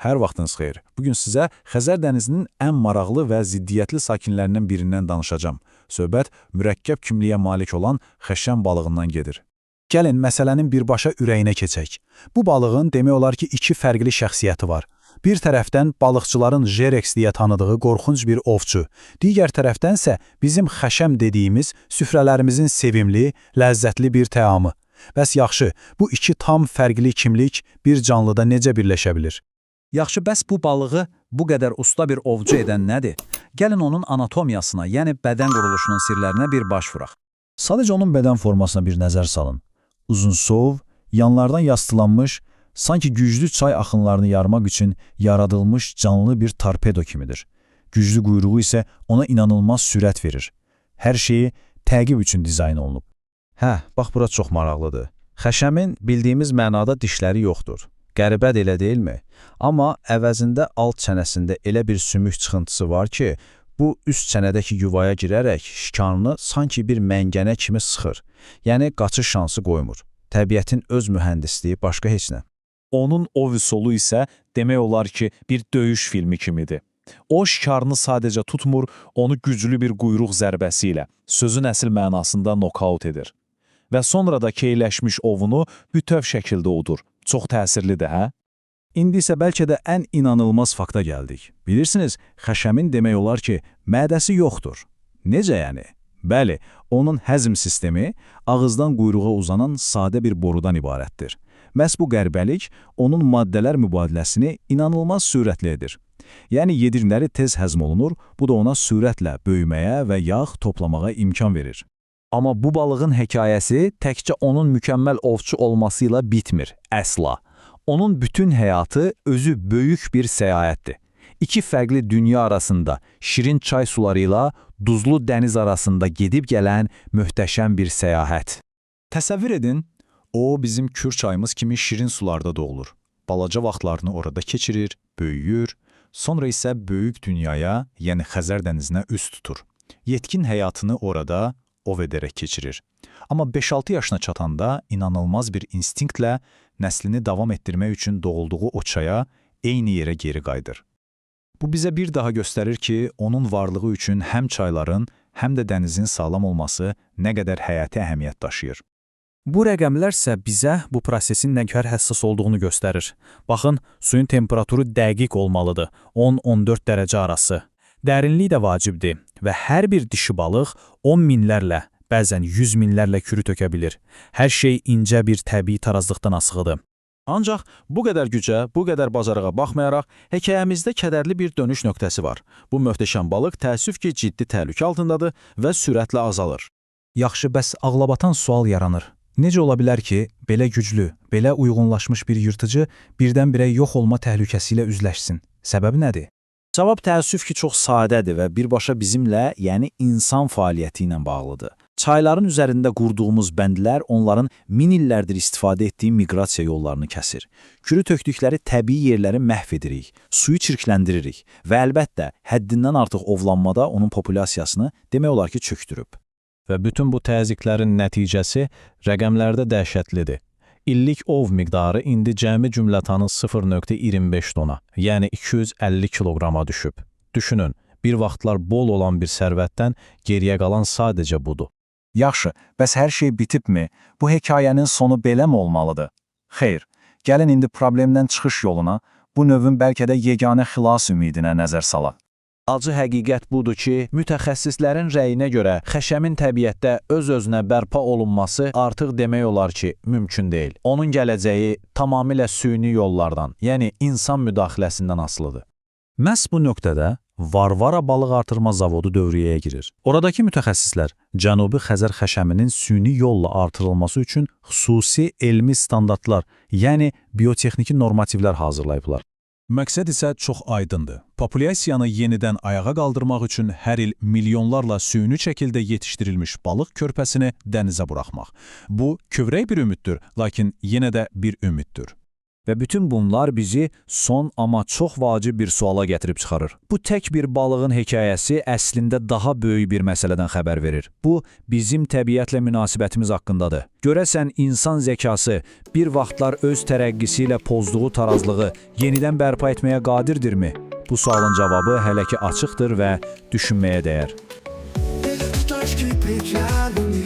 Hər vaxtınız xeyir. Bugün sizə Xəzər dənizinin ən maraqlı və ziddiyyətli sakinlərindən birindən danışacağam. Söhbət mürəkkəb kimliyə malik olan xəşəm balığından gedir. Gəlin məsələnin birbaşa ürəyinə keçək. Bu balığın demək olar ki, iki fərqli şəxsiyyəti var. Bir tərəfdən balıqçıların Jereks deyə tanıdığı qorxunc bir ovçu, digər tərəfdənsə bizim xəşəm dediyimiz süfrələrimizin sevimli, ləzzətli bir təamı. Bəs yaxşı, bu iki tam fərqli kimlik bir canlıda necə birləşə bilir? Yaxşı, bəs bu balığı bu qədər usta bir ovçu edən nədir? Gəlin onun anatomiyasına, yəni bədən quruluşunun sirlərinə bir baş vuraq. Sadəcə onun bədən formasına bir nəzər salın. Uzunsov, yanlardan yastılanmış, sanki güclü çay axınlarını yarmaq üçün yaradılmış canlı bir torpedo kimidir. Güclü quyruğu isə ona inanılmaz sürət verir. Hər şeyi təqib üçün dizayn olunub. Hə, bax bura çox maraqlıdır. Xəşəmin bildiyimiz mənada dişləri yoxdur. Qəribədir elə deyilmi? Amma əvəzində alt çənəsində elə bir sümük çıxıntısı var ki, bu üst çənədəki yuvaya girərək şikarını sanki bir məngənə kimi sıxır. Yəni qaçış şansı qoymur. Təbiətin öz mühəndisliyi, başqa heç nə. Onun ov üsulu isə demək olar ki, bir döyüş filmi kimidir. O şikarını sadəcə tutmur, onu güclü bir quyruq zərbəsi ilə, sözün əsl mənasında nokaut edir. Və sonra da keyləşmiş ovunu bütöv şəkildə udur. Çox təsirlidir, hə? İndi isə bəlkə də ən inanılmaz fakta gəldik. Bilirsiniz, xəşəmin demək olar ki, mədəsi yoxdur. Necə yəni? Bəli, onun həzm sistemi ağızdan quyruğa uzanan sadə bir borudan ibarətdir. Məhz bu qəribəlik onun maddələr mübadiləsini inanılmaz sürətli edir. Yəni yedirləri tez həzm olunur, bu da ona sürətlə böyüməyə və yağ toplamağa imkan verir. Amma bu balığın hekayəsi təkcə onun mükəmməl ovçu olmasıyla bitmir, əsla. Onun bütün həyatı özü böyük bir səyahətdir. İki fərqli dünya arasında, şirin çay sularıyla duzlu dəniz arasında gedib gələn möhtəşəm bir səyahət. Təsəvvür edin, o bizim Kür çayımız kimi şirin sularda doğulur. Balaca vaxtlarını orada keçirir, böyüyür, sonra isə böyük dünyaya, yəni Xəzər dənizinə üz tutur. Yetkin həyatını orada ov edərək keçirir. Amma 5-6 yaşına çatanda inanılmaz bir instinktlə nəslini davam etdirmək üçün doğulduğu o çaya eyni yerə geri qayıdır. Bu bizə bir daha göstərir ki, onun varlığı üçün həm çayların, həm də dənizin sağlam olması nə qədər həyati əhəmiyyət daşıyır. Bu rəqəmlər isə bizə bu prosesin nə qədər həssas olduğunu göstərir. Baxın, suyun temperaturu dəqiq olmalıdır, 10-14 dərəcə arası. Dərinlik də vacibdir və hər bir dişi balıq 10 minlərlə, bəzən 100 minlərlə kürü tökə bilir. Hər şey incə bir təbii tarazlıqdan asılıdır. Ancaq bu qədər gücə, bu qədər bacarığa baxmayaraq, hekayəmizdə kədərli bir dönüş nöqtəsi var. Bu möhtəşəm balıq təəssüf ki, ciddi təhlükə altındadır və sürətlə azalır. Yaxşı, bəs ağlabatan sual yaranır. Necə ola bilər ki, belə güclü, belə uyğunlaşmış bir yırtıcı birdən-birə yox olma təhlükəsi ilə üzləşsin? Səbəbi nədir? Cavab təəssüf ki, çox sadədir və birbaşa bizimlə, yəni insan fəaliyyəti ilə bağlıdır. Çayların üzərində qurduğumuz bəndlər onların min illərdir istifadə etdiyi miqrasiya yollarını kəsir. Kürü tökdükləri təbii yerləri məhv edirik, suyu çirkləndiririk və əlbəttə həddindən artıq ovlanmada onun populyasiyasını demək olar ki, çökdürüb. Və bütün bu təzyiqlərin nəticəsi rəqəmlərdə dəhşətlidir. İllik ov miqdarı indi cəmi cümlətanın 0,25 tona, yəni 250 kiloqrama düşüb. Düşünün, bir vaxtlar bol olan bir sərvətdən geriyə qalan sadəcə budur. Yaxşı, bəs hər şey bitibmi? Bu hekayənin sonu belə mi olmalıdır? Xeyr, gəlin indi problemdən çıxış yoluna, bu növün bəlkə də yeganə xilas ümidinə nəzər salaq. Acı həqiqət budur ki, mütəxəssislərin rəyinə görə xəşəmin təbiətdə öz-özünə bərpa olunması artıq demək olar ki, mümkün deyil. Onun gələcəyi tamamilə süni yollardan, yəni insan müdaxiləsindən asılıdır. Məhz bu nöqtədə Varvara balıq artırma zavodu dövrəyə girir. Oradakı mütəxəssislər Cənubi Xəzər xəşəminin süni yolla artırılması üçün xüsusi elmi standartlar, yəni biotexniki normativlər hazırlayıblar. Məqsəd isə çox aydındır. Populyasiyanı yenidən ayağa qaldırmaq üçün hər il milyonlarla süni şəkildə yetişdirilmiş balıq körpəsini dənizə buraxmaq. Bu, kövrək bir ümiddir, lakin yenə də bir ümiddir. Və bütün bunlar bizi son amma çox vacib bir suala gətirib çıxarır. Bu tək bir balığın hekayəsi əslində daha böyük bir məsələdən xəbər verir. Bu, bizim təbiətlə münasibətimiz haqqındadır. Görəsən insan zəkası bir vaxtlar öz tərəqqisi ilə pozduğu tarazlığı yenidən bərpa etməyə qadirdirmi? Bu sualın cavabı hələ ki açıqdır və düşünməyə dəyər. Taş gibi geldi.